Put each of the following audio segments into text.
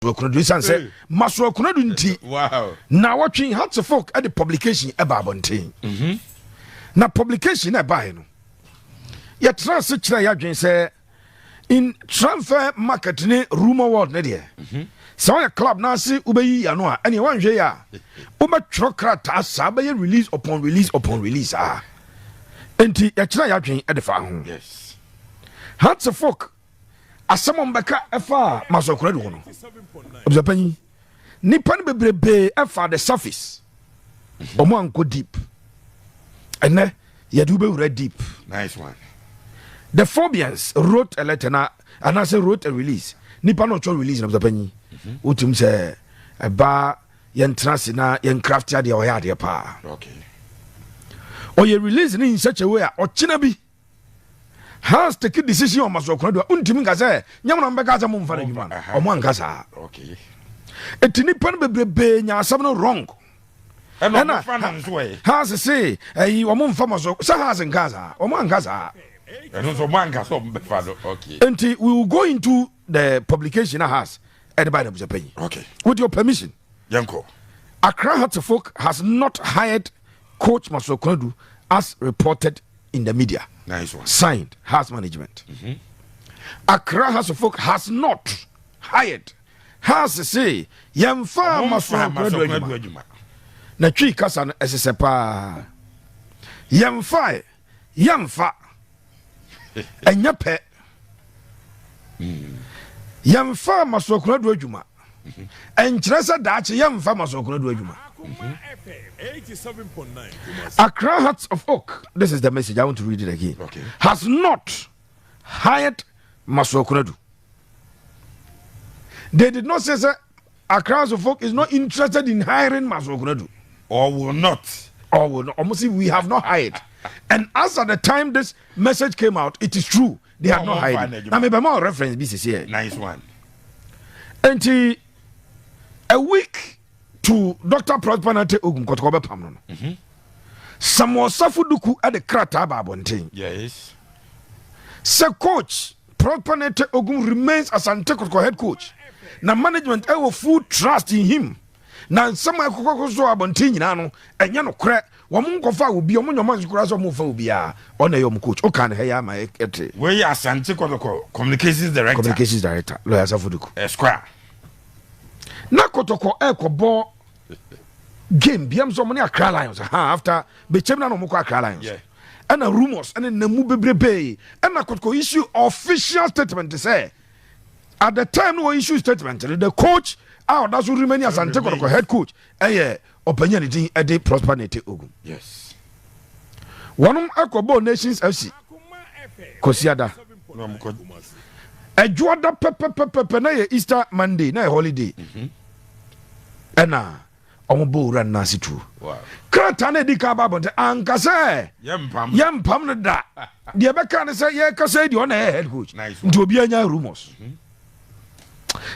Konadu ɛsiane sɛ Maxwell Konadu nti na wɔtwe Hearts of Oak de publication ɛba abɔnten. Na publication na ɛbaeɛ no, yɛtena ase kyerɛ yɛadwene sɛ in transfer market ne rumor world ne deɛ, sɛ woyɛ club na ase wobɛyi ano a, ɛneɛ woanhwɛ yi a, wobɛtwerɛ krataa saa, bɛyɛ release upon release upon release a. Enti yɛkyerɛ yɛadwene de fa ho. Hearts of Oak asɛm a mbɛka ɛfa Maxwell Konadu ho no, abusuapanyin, nipa no bebrebee ɛfa the surface, ɔmo ankɔ deep. Ɛnɛ yɛde wobɛwura deep. Nice one. The Phobians wrote a letter na anaasɛ wrote a release. Nipa no ɔtwɛ release na, abusuapanyin, wotum sɛ ɛba yɛntena ase na yɛncraft adeɛ, ɔyɛ adeɛ paa. Ɔyɛ release ne in such a way a ɔkyena bi Hearts take decision on Maxwell Konadu a, wontumi nka sɛ nyɛm na mbɛka sɛ momfa no adwuma no. Ɔmo anka saa. Ɛti nipa no bebrebee nya asɛm no wrong. Ɛna ɔmofa no nso ɛ. Hearts se ɛyi ɔmo mfa Maxwell sɛ Hearts nka saa, ɔmo anka saa. Ɛno nso ɔmo anka sɛ ɔmo bɛfa no, okay. Nti we will go into the publication a Hearts ɛde ba na panyin. With your permission, yɛnkɔ. Accra Hearts of Oak has not hired coach Maxwell Konadu as reported in the media. Nice one. Signed, Hearts management. Accra Hearts of Oak has not hired. Hearts se yɛmfa Maxwell Konadu adwuma. Adwuma. Na Twi kasa no ɛsesɛ paa. Yɛmfa, yɛmfa ɛnyɛ pɛ. Yɛmfa Maxwell Konadu adwuma ɛnkyerɛ sɛ daakye yɛmfa Maxwell Konadu adwuma. Accra Hearts of Oak, this is the message, I want to read it again. Has not hired Maxwell Konadu. They did not say sɛ Accra Hearts of Oak is not interested in hiring Maxwell Konadu. Or will not. Or will not. Almost we have not hired. And as at the time this message came out, it is true. They have No, not no, hired. Fine. Now, maybe more reference BCC here. Nice one. Enti a week to Dr. Prosper Nate Ogum Kotoko bɛpam no. Samuel Safo Duku de krataa ba abɔnten sɛ coach Prosper Nate Ogum remains Asante Kotoko head coach na management ɛwɔ full trust in him, na nsɛm a ɛkɔkɔ so abɔnten nyinaa no ɛnyɛ nokorɛ. Wɔn nkɔfa obi, ɔmo nyɔma nso koraa sɛ ɔmo fa obiara, ɔna ɛyɛ ɔmo coach. Ɔka ne ha yɛ ama ɛte. Wei yɛ Asante Kɔtɔkɔ communications director. Communications director, lawyer Safo Duku. Esquire. Na Kɔtɔkɔ ɛkɔbɔ game biam sɛ ɔmo ne Accra Lions ha after Bɛkyɛm na ɔmo kɔ Accra Lions. Ɛna rumours ɛne namu bebrebee, ɛna Kɔtɔkɔ issue official statement sɛ at the time no wɔ issue statement no, the coach a ɔda so remain Asante Kɔtɔkɔ head coach ɛyɛ ɔpanyin a ne din ɛde Prosper Nete Ogum. Wɔnom ɛkɔbɔ Nations FC Kosiada. Na ɔmo kɔ. Ɛdwoada pɛpɛpɛpɛ na yɛ Easter Monday, na yɛ holiday, ɛna ɔmo bɔ owura no n'ase tuo. Krataa no adi ka ba abɔnten anka sɛ yɛmpam. Yɛmpam no da. Deɛ ɛbɛka ne sɛ yɛkasa yi deɛ, ɔna ɛyɛ head coach. Nice one. Nti obi anya rumors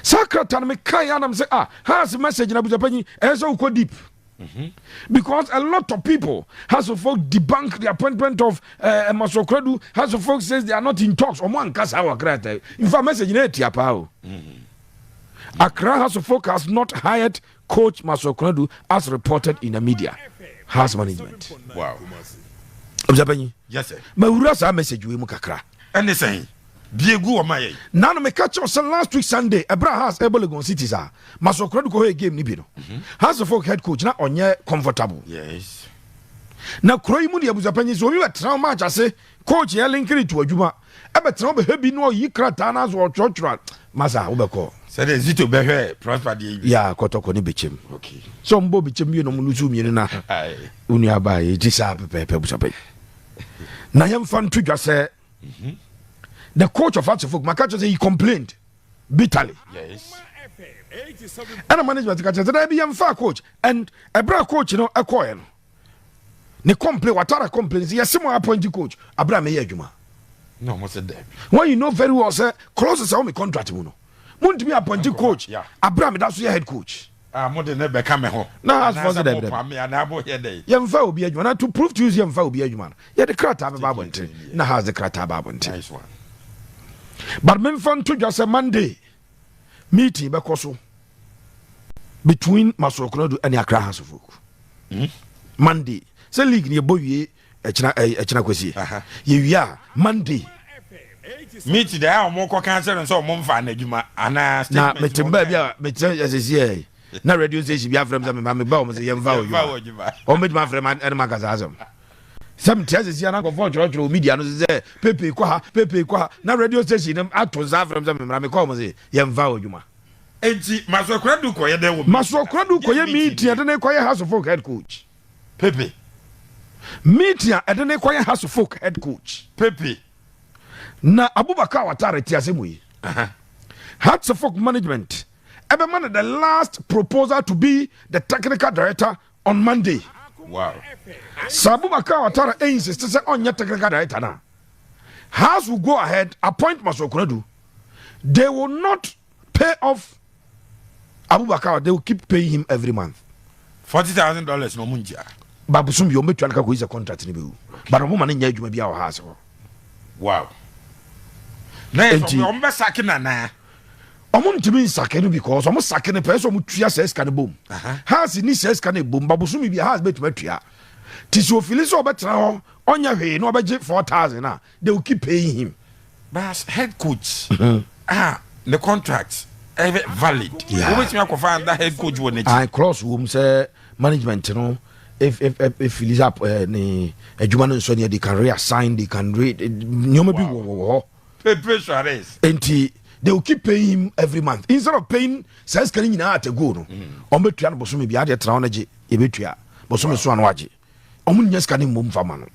saa krataa no meka yɛ anam sɛ, ah, Hearts message na busapanyi ɛyɛ sɛ wokɔ deep because a lot of people, Hearts of Oak debunk the appointment of Maxwell Konadu. Hearts of Oak says they are not in talks. Ɔmo anka saa wɔ krataa. In fact, message no ɛtia paa o. Accra Hearts of Oak has not hired coach Maxwell Konadu as reported in the media. Hearts management. Abusapanyi, Yes sir. Mawura saa message wei mu kakra. Ɛne sɛn bie gu wɔn ayɛ. Nanu meka kyerɛw sɛ last week Sunday, ɛberɛ a Hearts ɛbɔ Legon Cities a Maxwell Konadu kɔhɔ game no bi no, Hearts of Oak head coach na ɔnyɛ comfortable. Na kuro yi mu de, abusuapanyin, sɛ obi bɛtena wo match ase, coach yɛ linkiri to adwuma, ɛbɛtena wo bɛhwɛ bi na ɔyi krataa no so ɔtwerɛtwerɛ a, masa wobɛkɔ. Sɛdeɛ Zito bɛhwɛ Prosper deɛ yi. Yɛ Kɔtɔkɔ ne Bɛkyɛm sɛ ɔmbɔ Bɛkyɛm wie na ɔmo lose mmienu na wo nua baa yɛgye saa pɛpɛɛpɛ. Abusuapanyin, na yɛmfa nto dwa sɛ the coach of Hearts of Oak maka kyerɛ sɛ he complained bitterly. Ɛna management ka kyerɛ sɛ daabi, yɛmfa coach, and ɛberɛ a coach no ɛkɔɛ no, ne complain watara complain sɛ yɛse mo appoint coach aberɛ a meyɛ adwuma. Na ɔmo sɛ daabi. When you know very well sɛ clauses a wɔ me contract mu no, montumi appoint coach aberɛ a meda so yɛ head coach. A mo de ne bɛka me ho. Na Hearts fɔ sɛ Anaasɛ daabi, mo daabi. pam me anaa mo yɛ dɛ. Yɛmfa obi adwuma na to prove to you sɛ yɛmfa obi adwuma no, yɛde krataa bɛba abɔnten, na Hearts de krataa ba abɔnten. Nice one. But memfa nto dwa sɛ Monday meeting bɛkɔ so. Between Maxwell Konadu ɛne Accra Hearts of Oak. Monday sɛ league ni yɛbɔ wie ɛkyina ɛkyina kwasie yɛwie a, Monday. Meet deɛ a ɔmo kɔ kan kyerɛ no sɛ ɔmo nfa n'adwuma anaa Na statement. Mete mbaa bi a metena asɛsi ɛ na radio station bi afrɛ m sɛ mema meba, wɔm sɛ yɛmfa wɔ dwuma. Wɔn bɛtumi afrɛ m ɛne makasa asɛm sɛ mete asɛsi a na nkɔfoɔ kyerɛkyerɛ wɔ media no so sɛ Pepe kɔ ha, Pepe kɔ ha, na radio station no ato nsa afrɛ m sɛ memmra. Mekɔ, wɔm sɛ yɛmfa wɔ dwuma. Enti Maxwell Konadu kɔyɛ dɛ wɔ Maxwell Konadu kɔyɛ meeting ɛde ne kɔyɛ Hearts of Oak head coach. Pepe. Meeting a ɛde ne kɔyɛ Hearts of Oak head coach. Pepe. Na Abubakar Watara ti asɛm yi, Hearts of Oak management ɛbɛma no the last proposal to be the technical director on Monday. Sɛ Abubakar Watara insist sɛ ɔnyɛ technical director na Hearts will go ahead, appoint Maxwell Konadu. They will not pay off Abubakar, they will keep paying him every month. $40,000 na ɔmo ngyia. Babosom bi ɔmo bɛtua no ka kɔyi sɛ contract no bɛwu, but ɔmo ma no nyɛ adwuma bi a wɔ Hearts hɔ. Wow, na yɛ Enti sɛ ɔmo bɛ sack nana. Ɔmo ntumi nsack no because ɔmo sack no pɛɛ sɛ ɔmo tua sɛ sika no bom. Hearts ni sɛ sika no bom babosom bi a Hearts bɛtumi atua ti sɛ ofeel sɛ ɔbɛtena hɔ ɔnyɛ hwee na ɔbɛgye 4,000 a, they will keep paying him. But as head coach ah, the contract ɛyɛ valid. Wobɛtumi akɔfa under head coach wɔ n'akyi. And clause wɔ mu sɛ management no if feel up ne adwuma no nsɔ ne, they can reassign, they can re nneɛma bi wɔ hɔ. Pepe Suarez. Nti they will keep paying him every month instead of paying saa sika no nyinaa at a go no. Ɔmo bɛtua no bosome bi adeɛ tena hɔ no gye, yɛbɛtua bosome so ano agye. Ɔmo nya sika no mmom fa ma no.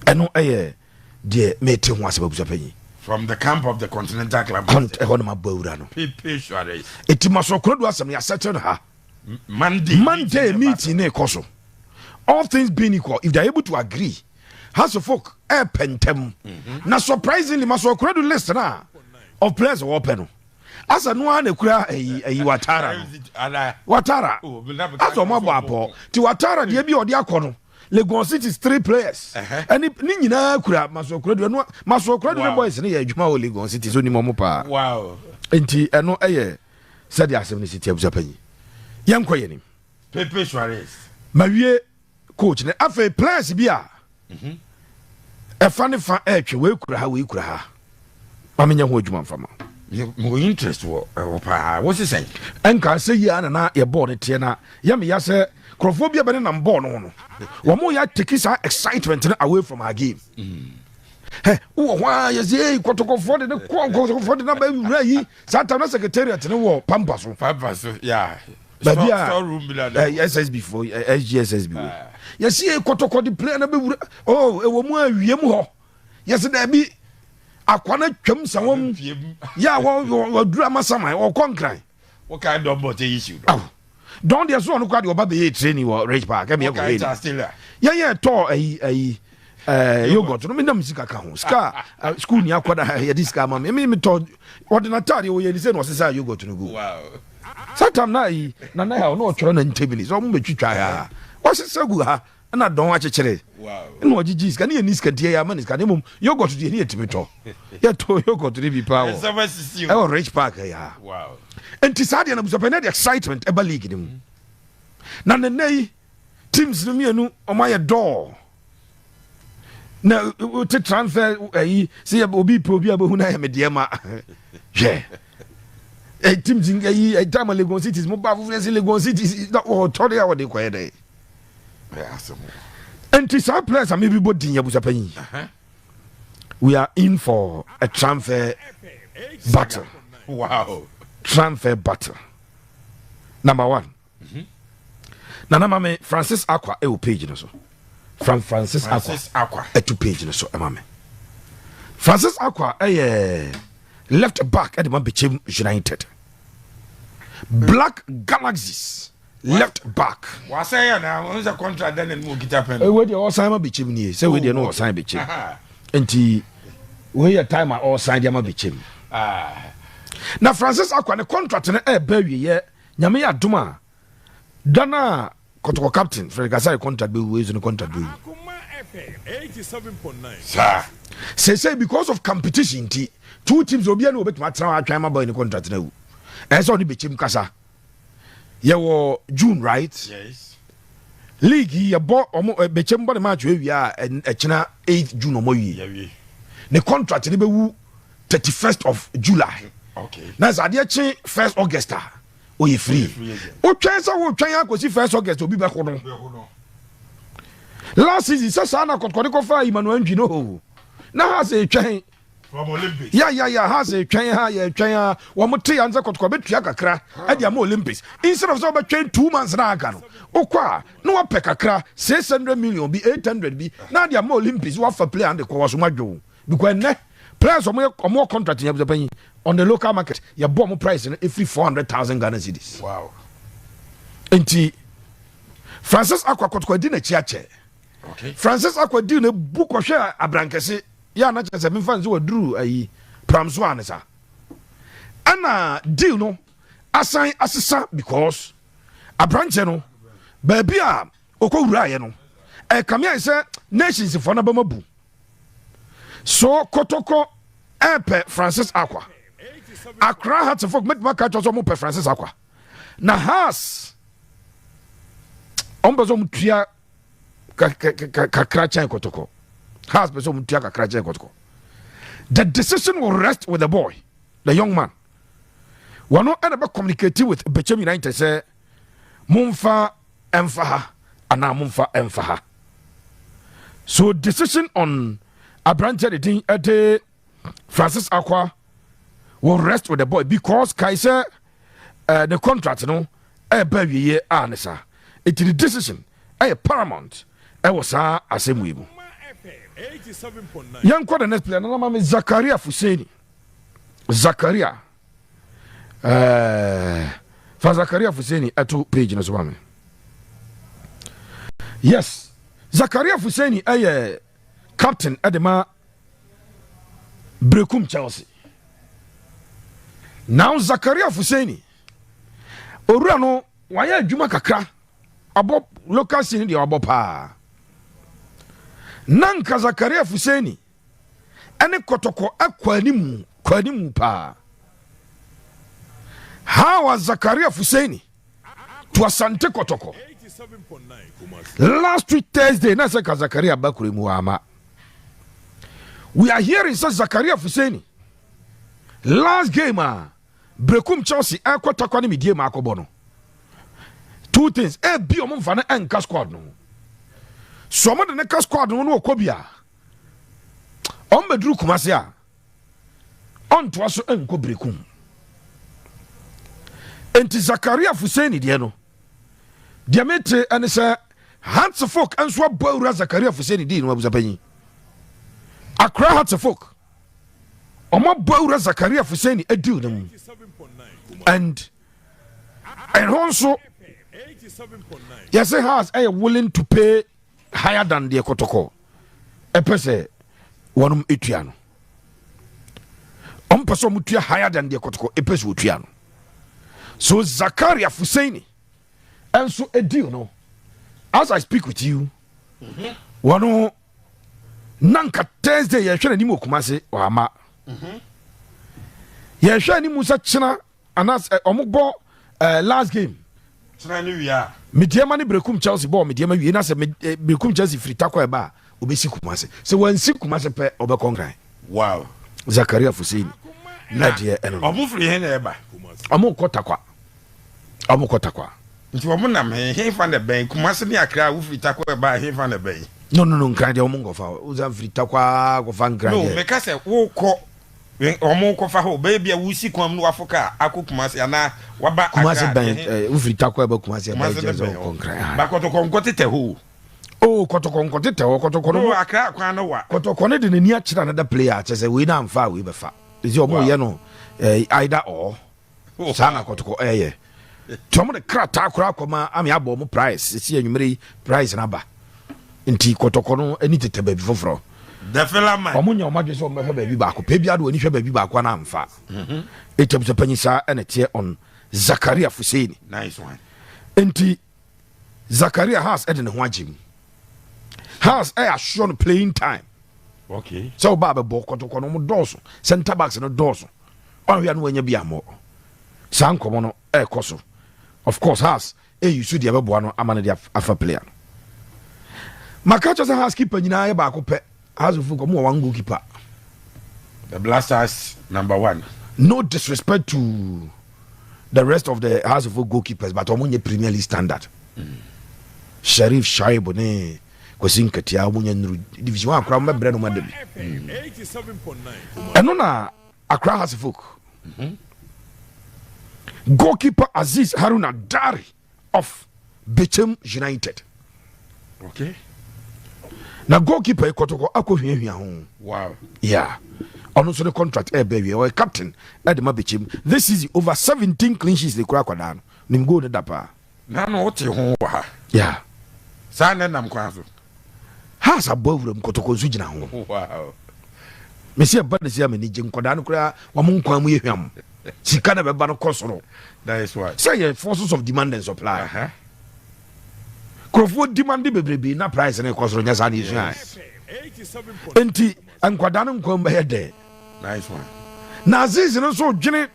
Ɛno ɛyɛ deɛ mete ho asɛm, abusa panyin. From the camp of the continental club. Ɛhɔ no mabɔ awura no. Pepe Suarez. Ɛti Maxwell Konadu asɛm no yɛasɛkyerɛ no ha. Monday. Monday meeting ne ɛkɔ so. All things being equal, if they are able to agree, Hearts of Oak ɛɛpɛ ntɛm. Na surprisingly, Maxwell Konadu list na of players wɔpɛ no asa no ara na ekura ɛyi ɛyi Watara no. Ala. Watara. Oh, but na- asa ɔmo abɔ apɔ ti Watara deɛ bi a ɔde akɔ no, Legon City's three players ɛne ne nyinaa kura Maxwell Konadu. Ɛno Maxwell Konadu ne boys ne yɛ adwuma wɔ Legon City so nim ɔmo paa. Nti ɛno ɛyɛ sɛdeɛ asɛm no si ti. Abusa panyin, yɛnkɔ yɛ nim. Pepe Suarez. Mawie coach ne. Afei players bi a ɛfa ne fa ɛɛtwe, wei kura ha, wei kura ha, ma menyɛ ho adwuma mfa ma. Mewɔ interest wɔ ɛwɔ paa wo sesɛn. Ɛnka sɛ yie ana na yɛ bɔɔl no teɛ na yɛmeya sɛ nkurɔfoɔ bi a bɛne nam bɔɔl no ho no, wɔn yɛ take saa excitement no away from our game. Hɛ, wowɔ hɔ a yɛsɛ ei Kɔtɔkɔfoɔ de ne kɔ, Kɔtɔkɔfoɔ de naba wura yi saa tam na secretariat no wɔ Pampa so. Pampa so ya. Baabi a store room bi la. SSB fo SGSSB wei yɛsi yɛ Kɔtɔkɔ de player na bɛwura oh ɛwɔ mu awie mu hɔ, yɛsi daabi, akwa no twam sa wɔm yɛ a wɔduru Amasaman wɔkɔ Nkran. Wokae dɔmbɔ tɛ issue no. Aw, dɔn deɛ so ɔno kora deɛ ɔba bɛyɛ training wɔ Ridge Park ɛmi ɛkɔ wokae hɛ Charles Taylor. Yɛn yɛ tɔ ɛyi yogurt no, mi nam sika ka ho sika school ni akɔda yɛde sika ama mi tɔ ɔde n'ataade wɔyɛ ni sɛ na ɔsesa yogurt no gu. Satam na ayi na na ha ɔno ɔtwerɛ na ntɛmini sɛ ɔmo bɛtwitwa ha, ɔsesa gu ha ɛna dɔn akyekyere ɛna ɔgyegye sika ne yɛ ni sika nti yɛ ama ne sika ne mmom yogurt deɛ ne yɛtumi tɔ, yɛtɔ yogurt ne bi paa wɔ ɛsɛm asisi o. Ɛwɔ Ridge Park yɛ ha. Nti saa deɛ no, busapɛ ne de excitement ɛba league no mu na nene yi teams no mmienu ɔmo ayɛ dɔɔ na wote transfer ayi sɛ yɛ obi pɛ obi a bɛhu na yɛ medeɛ ma hwɛ teams ayi ɛtama Legon Cities mo ba foforɔ sɛ Legon Cities na wɔtɔ de a wɔde kɔyɛ dɛ. Ɛyɛ asɛm. Nti saa players a mebi bɔ din, abusapɛ yi, we are in for a transfer battle. Transfer battle number one, nana mame Francis Akwa ɛwɔ page no so. Francis Akwa. Francis Akwa. Ɛto page no so ɛma me. Francis Akwa ɛyɛ left back ɛde ma Bechem United, Black Galaxies left back. Wasɛn yɛ na wɔn sɛ contract dɛ na mu okita pɛn. Wei deɛ ɔsan ma Bechem nie sɛ wei deɛ no ɔsan Bechem. Nti wei yɛ time a ɔsan de ama Bechem. Na Francis Akwa ne contract no ɛɛba awieɛ. Nyame yɛ adom a, da no a Kɔtɔkɔ captain Frederick Asare contract bɛwu, wei so ne contract bɛwu. Saa. Sɛsɛ because of competition nti two teams obiara ne wɔbɛtumi atena hɔ atwɛn ama boy ne contract no awu. Ɛyɛ sɛ ɔne Bɛkyɛm kasa. Yɛwɔ June, right? Yes. League yi yɛbɔ ɔmo Bɛkyɛm bɔ ne match awie a, ɛkyena 8 June ɔmo awie. Yɛwie. Ne contract ne bɛwu 31st of July. Na sɛ adeɛ kye 1st August a, ɔyɛ free. Free agent. Wotwɛn sɛ wotwɛn akɔsi 1st August, obi bɛko no. Bɛho no. Last season sɛ saa na Kɔtɔkɔde kɔfa Emmanuel Ntwi no o, na ha sɛ twɛn. From Olympics. Ya, ha sɛ twɛn ha, yɛ twɛn a wɔn te yan sɛ Kɔtɔkɔ bɛtua kakra ɛde ama Olympics instead of sɛ wɔbɛtwɛn 2 months na aka no, wokɔ a na wapɛ kakra, 600 million bi, 800 bi, na ade ama Olympics, wafa player ande kɔ wɔso adwo, because ɛnɛ players ɔmo yɛ ɔmo wɔ contract yɛ panyin on the local market, yɛ bɔ ɔmo price no efiri 400,000 Ghana cedis. Nti Francis Akɔ Akɔtɔkɔ di n'akyi akyɛ. Francis Akɔ di ne bu kɔhwɛ abrankɛse yɛ ana kyerɛ sɛ memfa n sɛ waduru ayi pram so a ne sa ɛna deal no asan asesa, because aberanteɛ no baabi a ɔkɔ wuraeɛ no, ɛkame ayɛ sɛ Nations foɔ no bɛma bu so. Kɔtɔkɔ ɛpɛ Francis Akwa, Accra Hearts folk mɛtuma ka kyerɛ sɛ ɔmo pɛ Francis Akwa na Hearts ɔmo pɛ sɛ ɔmo tua kakra kyɛn Kɔtɔkɔ. Hearts pɛ sɛ ɔmo tua kakra kyɛn Kɔtɔkɔ. The decision will rest with the boy, the young man. Wɔno ɛna bɛ communicate with Bɛkyɛm United sɛ momfa ɛmfa ha anaa momfa ɛmfa ha. So decision on aberanteɛ de din ɛde Francis Akwa will rest with the boy, because kae sɛ the contract no ɛɛba awieɛ a ne saa, ɛti the decision ɛyɛ paramount ɛwɔ saa asɛm wei mu. Yɛnkɔ the next player. Nana me Zakaria Fuseni, Zakaria, fa Zakaria Fuseni ɛto page no so ma me. Yes, Zakaria Fuseni ɛyɛ captain ɛde ma Brekum Chelsea. Now Zakaria Fuseni, owura no wayɛ adwuma kakra, abɔ local scene deɛ, wabɔ paa. Na nka Zakaria Fuseni ɛne Kɔtɔkɔ akɔ animu, kɔ animu paa. How a Zakaria Fuseni to Asante Kɔtɔkɔ last week Thursday na sɛ ka Zakaria ba kuro mu ama. We are hearing sɛ Zakaria Fuseni last game a Brekum Chelsea ɛkɔ Takwa ne Medie ma akɔbɔ no, two things: ebi ɔmo nfa no ɛnka squad no ho so, ɔmo de ne ka squad no no, ɔkɔ bi a ɔmo bɛduru Kumase a, ɔntoa so ɛnkɔ Brekum. Nti Zakaria Fuseni deɛ no deɛ mete ɛne sɛ Hearts folk nso abɔ awura Zakaria Fuseni dii no. Abusapanyin, Accra Hearts folk ɔmo abɔ awura Zakaria Fuseni adiw no mu, and ɛho nso yɛsɛ Hearts ɛyɛ willing to pay higher than deɛ Kɔtɔkɔ ɛpɛ sɛ wɔnom etua no. Ɔmo pɛ sɛ ɔmo tua higher than deɛ Kɔtɔkɔ ɛpɛ sɛ wɔtua no. So Zakaria Fuseni ɛnso deal no, as I speak with you, wɔno nanka Thursday yɛhwɛ n'anim wɔ Kumase, ɔama yɛhwɛ anim sɛ kyena anaasɛ ɔmo bɔ last game. Kyena ne wie a. Mediama ne Brekum Chelsea bɔɔ Mediama wie na sɛ Brekum Chelsea firi Takɔ ɛba a, obɛsi Kumase. Sɛ wansi Kumase pɛ, ɔbɛkɔ Nkran. Zakaria Fuseni na deɛ ɛno no. Ɔmo firi he na ɛba? Ɔmo kɔ Takwa, ɔmo kɔ Takwa. Nti ɔmo nam he he fa na bɛn Kumase ne Akra a wofiri Takwa ɛba a, he fa na bɛn? No, Nkran deɛ ɔmo nkɔfa. Wosan firi Takwa kɔfa Nkran No. deɛ. Meka sɛ wokɔ, ɔmo kɔfa hɔ bɛyɛ bi a wusi kwan mu na wafo kaa akɔ Kumase anaa waba Kumase Accra. bɛn wofiri Takwa ɛbɛ Kumase ɛbɛn Kumase kyerɛ ne sɛ bɛn ɔkɔ Nkran ah. Ba Kɔtɔkɔ nkɔ tetɛ hɔ o. O, Kɔtɔkɔ nkɔ tetɛ hɔ. Kɔtɔkɔ no No, Akra kwan no wa. Kɔtɔkɔ no de n'ani akyerɛ another player kyerɛ sɛ wei na amfa a, wei bɛfa. Ɛsɛ ɔmo yɛ no either or. Saa na Kɔtɔkɔ ɛyɛ, nti ɔmo de krataa koraa kɔma ame abɔ ɔmo price esi anwummerɛ yi, price no aba. Nti Kɔtɔkɔ no ani tetɛ baabi foforɔ. The fella man. Ɔmo nya ɔmo adwene sɛ ɔmo bɛhwɛ baabi baako pɛ bi ade, wɔn ani hwɛ baabi baako ana amfa. Ɛtɛm sɛ panyin saa ɛna teɛ on Zakaria Fuseni. Nice one. Nti Zakaria, Hearts ɛde ne ho agye mu. Hearts ɛyɛ assure no playing time sɛ ɔba abɛbɔ. Kɔtɔkɔ no ɔmo dɔɔso, center backs no dɔɔso, ɔnhwɛ a no wanya bi ammɔ. Saa nkɔmɔ no ɛɛkɔ so. Of course, Hearts ɛyi so deɛ ɛbɛboa no ama no de afa player no. Maka kyerɛ sɛ Hearts keeper nyinaa yɛ baako pɛ. Hearts of Oak, ɔmo wɔ one goalkeeper. The Black Stars number one. No disrespect to the rest of the Hearts of Oak goalkeepers, but ɔmo nyɛ Premier League standard. Sharif Shaibu ne Kwasi Nketea, ɔmo nyɛ nuru Division One akora, ɔmo bɛbrɛ no, ɔmo ada bi. Ɛno na Accra Hearts of Oak goalkeeper Aziz Haruna Dari of Bechem United. Na goalkeeper yi, Kɔtɔkɔ akɔ hwiahwia ho. Yeah, ɔno nso ne contract ɛbɛ wie. Ɔyɛ captain ɛde ma Bechem this season. Over 17 clean sheets de kura akwadaa no nim goal ne da paa. Na no wote ho wɔ ha. Saa ne nam kwan so. Hearts abɔ awuram, Kɔtɔkɔ nso gyina ho. Mesi ɛba ne si a m'ani gye. Nkɔdaa no koraa, wɔn nkwan mu yɛ hwam, sika na bɛba no kɔ soro. That is why. Sɛ yɛ forces of demand and supply. Nkurɔfoɔ demand bebrebe na price no kɔ soro. Nyɛ saa na yɛsua? Nti nkwadaa no nkwan mu bɛyɛ dɛ. Nice one. Na Aziz no nso dwene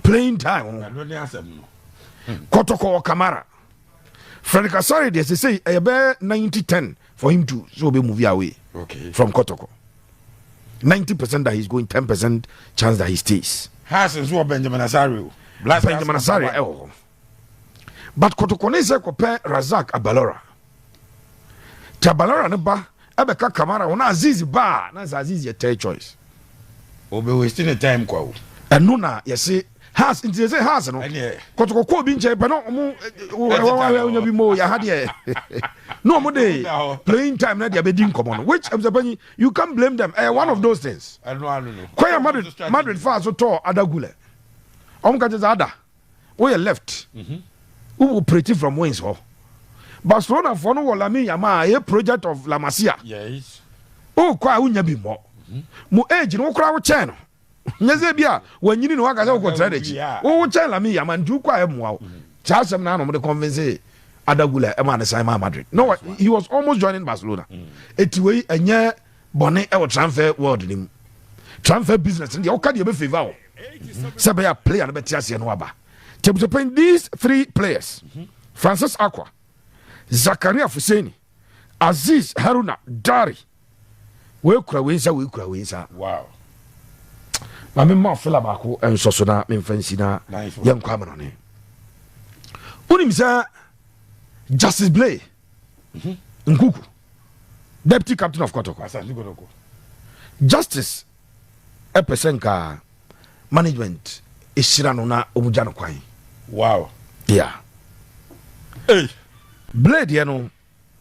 playing time ho. Ɛno ne asɛm no. Kɔtɔkɔ wɔ Kamara, Fred Kasare deɛ, sesei ɛyɛ bɛyɛ 90-10 for him to so obe move away from Kɔtɔkɔ. 90% that he's going, 10% chance that he stays. Hearts nso wɔ Benjamin Asare o. Black Stars Benjamin number Asare one. ɛwɔ hɔ, but Kɔtɔkɔ ne sɛ kɔpɛ Razak Abalora nti Abalora ne ba ɛbɛka Kamara ho na Aziz ba a, na sɛ Aziz yɛ third choice. Obe wasting the time kwa o. Ɛno na yɛse Hearts nti yɛsɛ Hearts no Ɛneɛ. Kɔtɔkɔ kɔ obi nkyɛn pɛ na ɔmo ɛwɔ nya bi mo yɛ ha deɛ na ɔmo de playing time na de abɛdi nkɔmɔ no, which ɛbisɛ you can't blame them. Ɛyɛ one of those things. Ɛno ano no. Kwan Madrid fa so tɔɔ Arda Guler, ɔmo ka kyerɛ sɛ Arda, woyɛ left, wo operate from wings hɔ. Barcelona foɔ no wɔ Lamine Yamal a ɛyɛ project of La Masia. Wokɔ a wonya bi mmɔ mo age no, wokora wo kyɛn no. Nyɛ sɛ bi a wanyini ne waka sɛ wokɔtena n'akyi, wowo kyɛn Lamine Yamal nti wokɔ a ɛmmoa wo. Saa asɛm no anom de convince Arda Guler ɛma ne sign ma Madrid no. He was almost joining Barcelona. Eti wei ɛnyɛ bɔne ɛwɔ transfer world no mu. Transfer business no deɛ, woka deɛ ɛbɛfavour wo sɛ bɛyɛ a player no bɛte aseɛ no waba. Tɛbusɛpɛn, these three players, Francis Aqua, Zakaria Fuseni, Aziz Haruna Dari, wei kura wei nsa, wei kura wei nsa. Ma memma fila baako nsɔ so na memfa nsi na Nice one. yɛnkɔ amanɔne. Wonim sɛ Justice Blay Nkuku, deputy captain of Kɔtɔkɔ, Asante Kotoko. Justice ɛpɛ sɛ nka management ɛhyira no na ɔmugya no kwan. Yeah. Hey. Blay deɛ no,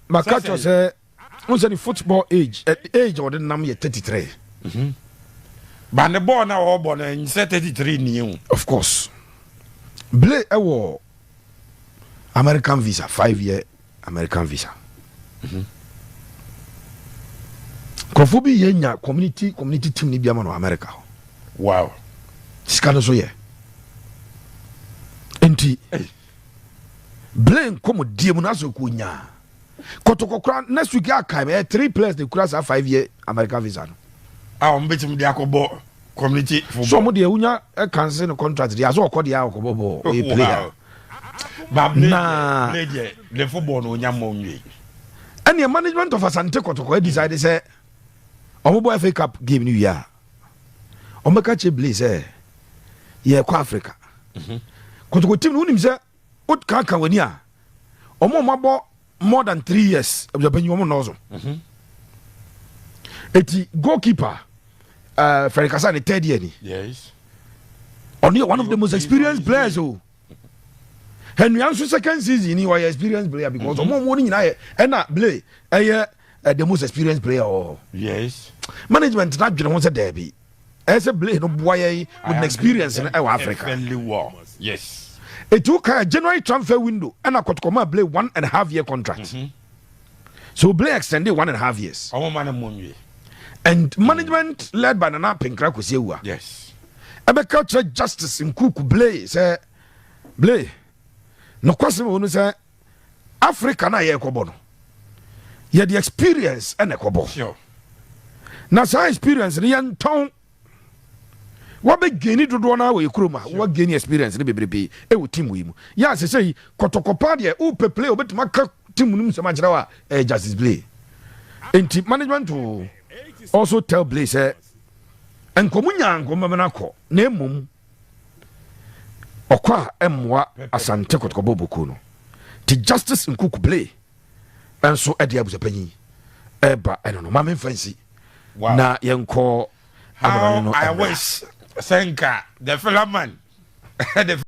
maka Sɛ kyerɛ sɛ wo sɛ ne football age a ɔde nam yɛ 33. Ba ne bɔɔl na ɔbɔ no nsɛ 33 nie o. Of course, Blay ɛwɔ American visa, 5 year American visa. Nkurɔfoɔ bi yɛ nya community team ni bi ama no America hɔ. Sika no so yɛ nti Hey. Blay nkɔmɔdie mu n'asɔ kò nyaa Kɔtɔkɔ kora next week aka ɛyɛ three players de kura saa 5 year American visa no. A wɔn bɛtumi de akɔbɔ community football. So ɔmo deɛ, wonya ɛcancel no contract deɛ asɛ ɔkɔ deɛ a ɔkɔbɔ bɔɔl, ɔyɛ player. Ba Blay Na- Blay deɛ, ne football no onya mmɔ nwie. Ɛneɛ management of Asante Kɔtɔkɔ decide sɛ ɔmo bɔ FA Cup game no wie a, ɔmo bɛka kyerɛ Blay sɛ yɛkɔ Africa. Kɔtɔkɔ team no, wonim sɛ wokaka w'ani a, ɔmo abɔ more than 3 years abusuapanyin, ɔmo nnɔɔso. Eti goalkeeper Fɛrɛ Kasa ne third year ni. Ɔno yɛ one of the most experienced players o. Henry nso second season ni, ɔyɛ experienced player because ɔmo no nyinaa yɛ, ɛna Blay ɛyɛ the most experienced player wɔ hɔ. Management na dwene ho sɛ daabi, ɛyɛ sɛ Blay no boa yɛn with an experience no ɛwɔ Africa. Perfectly well. Yes. Etu ka January transfer window ɛna Kɔtɔkɔ ma Blay 1.5 year contract. So Blay extended 1.5 years. Ɔmo ma ne mmɔ nwie. And management led by Nana Pinkra Kwesi Awua ɛbɛka kyerɛ Justice Nkuku Blay sɛ, Blay, nokwasɛm wɔ no sɛ Africa no a yɛrekɔbɔ no, yɛde experience ɛna ɛkɔbɔ. Na saa experience no yɛntɔn. Wabɛgain dodoɔ no wɔ yɛ kurom a wagain experience no bebrebe ɛwɔ team yi mu. Yɛ a sɛ yi Kɔtɔkɔ paa deɛ, wopɛ play wobɛtumi aka team no mu nsɛm akyerɛ wo a, ɛyɛ Justice Blay. Enti management will also tell Blay sɛ nkɔmu nya nkɔmu bɛmɛ no akɔ, na mmom ɔkɔ a ɛmmoa Asante Kɔtɔkɔ bɔ bokuo no. Nti Justice Nkuku Blay ɛnso ɛde abusuapanyin ɛba ɛno no, maame nfa nsi na yɛnkɔ How I wish sɛ nka the fella man, the